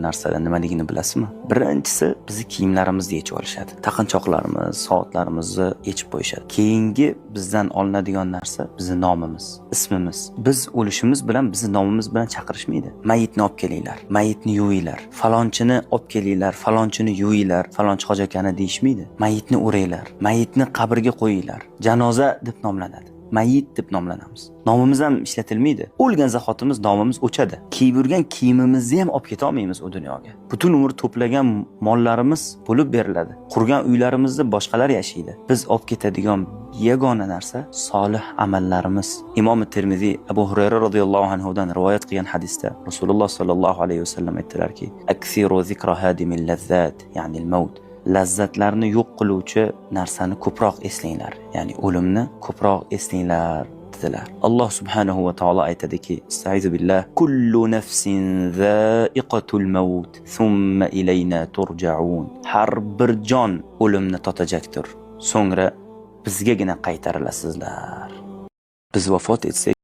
Narsalar nimaligini bilasizmi? Birinchisi, bizni kiyimlarimizni yechib olishadi. Taqinchoqlarimiz, soatlarimizni yechib qo'yishadi. Keyingi bizdan olinadigan narsa bizni nomimiz, ismimiz. Biz o'lishimiz bilan bizni nomimiz bilan chaqirishmaydi. "Mayitni olib kelinglar, mayitni yuvinglar, falonchini olib kelinglar, falonchini yuvinglar, falonchi hoji akani" deyishmaydi. "Mayitni o'ranglar, mayitni qabrga qo'yinglar." Janoza deb nomlanadi. Mayit deb nomlanamiz. Nomimiz ham ishlatilmaydi. O'lgan zahotimiz nomimiz o'chadi. Kiyib yurgan kiyimimizni ham olib keta olmaymiz u dunyoga. Butun umr to'plagan mollarimiz bo'lib beriladi. Qurgan uylarimizda boshqalar yashaydi. Biz olib ketadigan yagona narsa solih amallarimiz. Imom Termiziy Abu Hurayra roziyallohu anhudan rivoyat qilgan hadisda Rasululloh sollallohu alayhi vasallam aytdilarki: "Aksiru zikra hadimil lazzat, ya'ni al-maut." Lazzatlarni yo'q qiluvchi narsani ko'proq eslanglar, ya'ni o'limni ko'proq eslanglar, dedilar. Alloh subhanahu va taolo aytadiki, astaizu billah: "Kullu nafsin za'iqatul maut, thumma ilayna turja'un." Har bir jon o'limni totajakdir, so'ngra bizgagina qaytarilasizlar. Biz vafot etsak